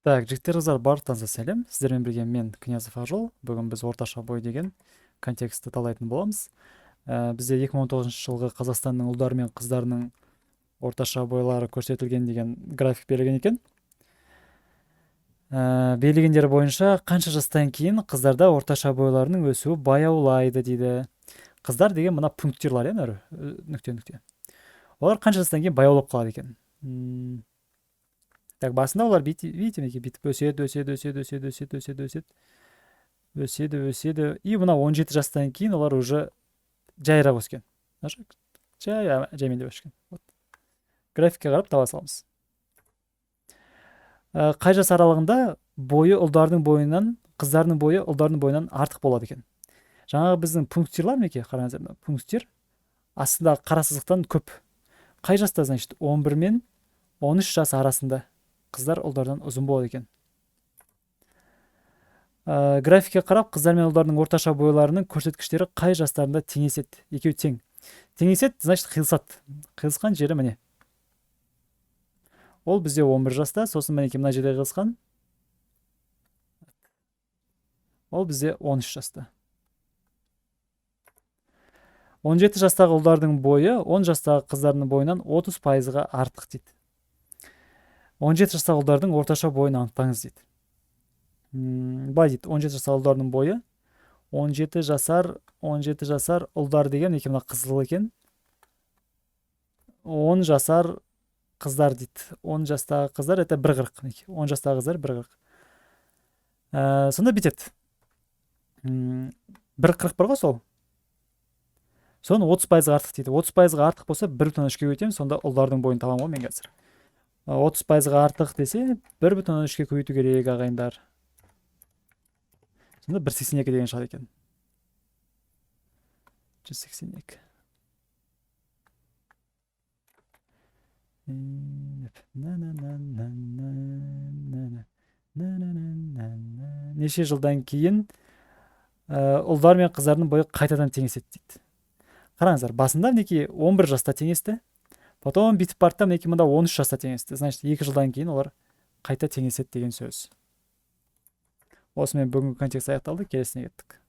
Так, жігіттер, қыздар, барлықтарыңызға сәлем. Сіздермен бірге мен, Князов Ақжол. Бүгін біз орташа бой деген контекстті талдайтын боламыз. Бізде 2019 жылғы Қазақстанның ұлдары мен қыздарының орташа бойлары көрсетілген деген график берілген екен. Берілгендер бойынша қанша жастан кейін қыздарда орташа бойларының өсуі баяулайды дейді. Қыздар деген мына пунктирлар, иә, мына нүкте нүкте. Олар қанша жастан кейін баяулап қалады екен? Так, басында олар видите, мінекей, бүйтіп өседі, өседі, өседі, өседі, өседі, өседі, өседі, өседі, өседі. И мына 17 жастан кейін олар уже жайырақ өскен. Жай, жаймендеп өскен. Вот. Графикке қарап таба саламыз. Қай жас аралығында бойы ұлдардың бойынан, қыздардың бойы ұлдардың бойынан артық болады екен? Жаңағы біздің пунктирлар, мінекей, қараңыздар, мына пунктир астындағы қара сызықтан көп. Қай жаста, значит, 11 мен 13 жас арасында қыздар ұлдардан ұзын болады екен. Графикке қарап, қыздар мен ұлдардың орташа бойларының көрсеткіштері қай жастарында теңеседі? Екеуі тең. Теңеседі, значит, қиылысады. Қиылысқан жері міне. Ол бізде 11 жаста, сосын мінекей мына жерде қиылысқан. Ол бізде 13 жаста. 17 жастағы ұлдардың бойы 10 жастағы қыздардың бойынан 30%-ға артық дейді. 17 жастағы ұлдардың орташа бойын анықтаңыз дейді. Былай дейді, 17 жастағы ұлдардың бойы 17 жасар, 17 жасар ұлдар деген мінекей мына қызыл екен. 10 жасар қыздар дейді. 10 жастағы қыздар это бір қырық, мінекей. 10 жастағы қыздар бір қырық. Сонда бүйтеді. Бір қырық бар ғой сол. Соны 30%-ға артық дейді. 30%-ға артық болса, бір бүтін оннан үшке көбейтемін, сонда ұлдардың бойын табамын ғой мен қазір. 30%-ға артық десе, бір бүтін оннан үшке көбейту керек, ағайындар. Сонда 1,82 деген шығады екен. 182. Неше жылдан кейін ұлдар мен қыздардың бойы қайтадан теңеседі дейді. Қараңыздар, басында мінекей 11 жаста теңесті. Потом бүйтіп барды да мінекей мында 13 жаста теңесті. Значит, 2 жылдан кейін олар қайта теңеседі деген сөз. Осымен бүгінгі контекст аяқталды, келесіне кеттік.